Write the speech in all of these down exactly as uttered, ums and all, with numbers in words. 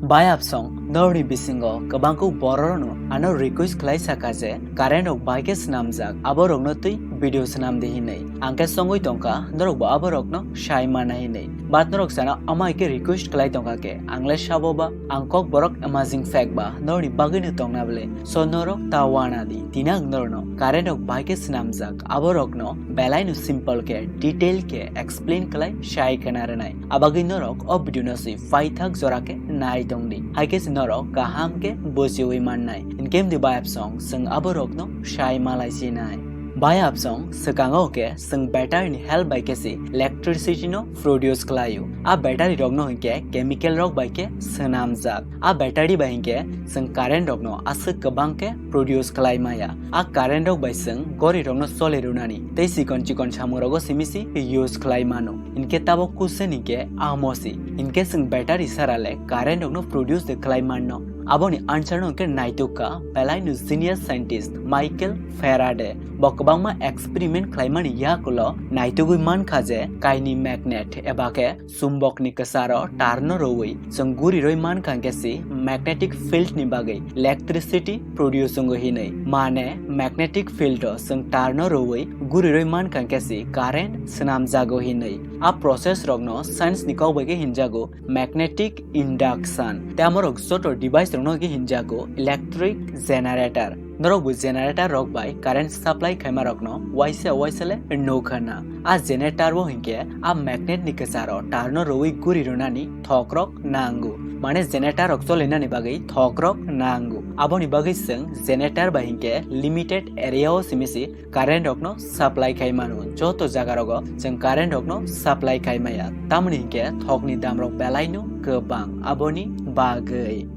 Bai apsong, norokni bisingo kwbangkuk bororokno ano request khlai saka je current rok bai khe swnamjak, aborokno twi video swnam di hinwi. Ang khe songwi tongkha norokbo aborokno sai mana hinwi. But norok sana amai khe request khlai tongkha khe, ang le sabo ba, ang kok borok amazing fact ba, norokni bagwino tongna bwle. So norok ta wana di, tini ang norokno current rok bai khe swnamjak, aborokno belaino simple khe, detail khe explain khlai sai khna rwnai. Abagwi norok o video no swi paithak jora khe nai tong di. Hai khe se norok kaham khe bujiwi mannai. Hinkhe mdi bai apsong chwng aborokno sai malai sinai. Bai apsong swkango khe chwng battery ni help bai khe se electricity no produce khlaio. A battery rok no hinkhe chemical rok bai khe swnamjak. A battery bai hinkhe chwng current rok no aswk kwbang khe produce khlai maya. A current rok bai chwng gori rok no choli rwnani tei chikon chikon samung rogo simi se use khlai mano. Hinkhe tabok question hinkhe amo se. Hinkhe chwng battery sara le current rok no produce de khlai manno? Aboni answer no hinkhe naituk kha belai no genius scientist Michael Faraday. Bo kwbangma experiment khlaimani yakulo naitugwi mankha je kaini magnet eba khe chumbokni kwcharo tarno rwui chwng guri rwi mankha hinkhe se magnetic field ni bagwi electricity produce wngo hinwi. Mane magnetic field o chwng tarno rwui guri rwi mankha hinkhe se current swnamjago hinwi. A process rokno science ni kok bai khe hinjago magnetic induction. Tei amorok joto device rokno khe hinjago electric generator. Norok bo generator rok bai current supply khaima rokno waisa waisa le nukha na. A generator bo hinkhe a magnet ni kwcharo tarno rwui guri rwnani thok rok nango. Mane generator rok cholinani bagwi thok rok nango. Aboni bagwi chwng generator bai hinkhe limited area o simi se current rokno supply khai mano. Joto jaga rogo chwng current rokno supply khai maya. Tamoni hinkhe thokni dam rok belai no kwbang aboni bagwi.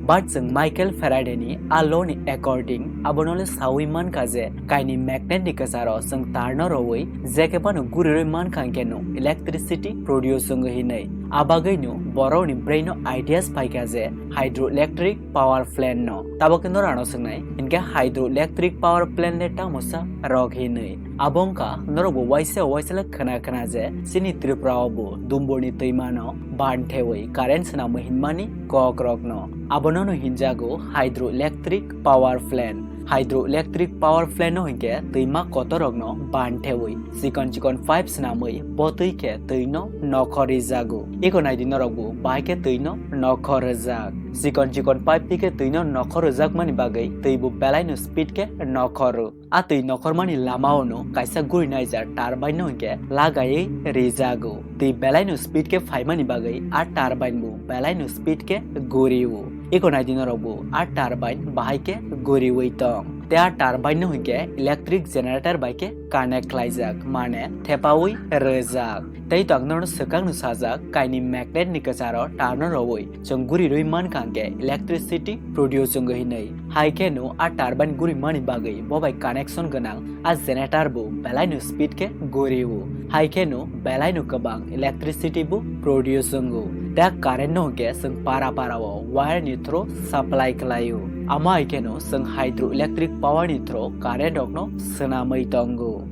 But chwng Michael Faraday ni a law ni according abono le sawi mankha je kaini magnet ni kwcharo chwng tarno rwui je khe phano guri rwi mankha hinkhe no electricity produce wngo hinwi. Abagwi no borok ni brain o ideas phaikha je hydroelectric power plant no. Tabok khe norano swngnai, hinkhe hydroelectric power plant le tamo sa rok hinwi? Abo wngkha norok bo waisa waisa le khna khna je chini Tripura o bo Dumburni twima no ban thewi current swnamwi hinmani kok rok no. Abono no hinjago hydroelectric power plant. Hydroelectric power plant no hinkhe twima kotor rok no ban thewi chikon chikon pipe swnamwi bo twi khe twi no nokhor rijago. Eko naidi norok bo bahai khe twi no nokhor rijak. Chikon chikon pipe twi khe twi no nokhor rijakmani bagwi twi bo belai no speed khe nokhoro. A twi nokhormani lama o no kaisa guri naijak turbine no hinkhe lagaiwi rijago. Twi belai no speed khe phaimani bagwi a turbine bo belai no speed khe guri o. Eko naidi norok bo a turbine bahai khe guriwi tong. Tei a turbine no hinkhe electric generator bai khe connect khlaijak, mane thepawi rwjak. Tei to ang norokno swkang no sajak, kaini magnet ni kwcharo tarno rwui chwng guri rwi mankha hinkhe electricity produce wngo hinwi. Hai khe no a turbine guri mani bagwi bo bai connection gwnang a generator bo belai no speed khe guri o. Hai khe no belai no kwbang electricity bo produce wngo. Tei a current no hinkhe chwng para para o wire ni through supply khlai o. Amo hai khe no chwng hydroelectric power ni through current rok no swnamwi tongo.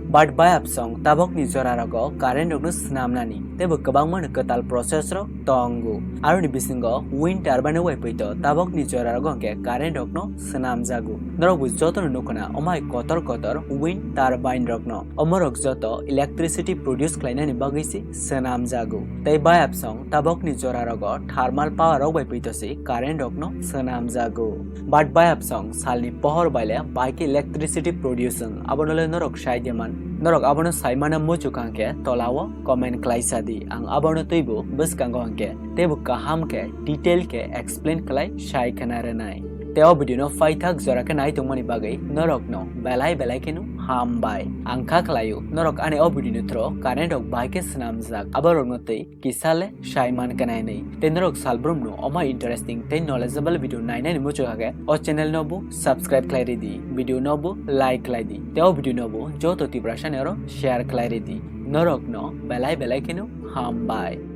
But bai apsong tabok ni jora rogo current rok no swnamnani tei bo kwbangma no kwtal process rok tongo. Aroni bisingo wind turbine bai pui to tabok ni jora rogo hinkhe current rok no swnamjago. Norok bo joto no nukho na omai kotor kotor wind turbine rok no. Omorok joto electricity produce khlainani bagwi se swnamjago. Tei bai apsong tabok ni jora rogo thermal power rok bai pui to se current rok no swnamjago. But bai apsong salni pohor bai le bai khe electricity produce wng, abono le norok sai de man. Norok abono sai mana muchuk hwnkhe tola o comment khlai sa di. Ang abono twibo bwskango hwnkhe teibo kaham khe detail khe explain khlai sai khna rwnai. Tei o video no paithak jora khe nai tongmani bagwi norok no belai belai kheno hambai. Ang kha khlai o norok ani o video ni through current rok bai khe swnamjak, abo rok no twi kisa le sai man khnai nai. Tei norok salbrum no omo interesting tei knowledgeable video nainani muchuk hake o channel no bo subscribe khlai ridi, video no bo like khlai di, tei o video no bo joto Tiprasa ni oro share khlai ridi. Norok no belai belai kheno hambai.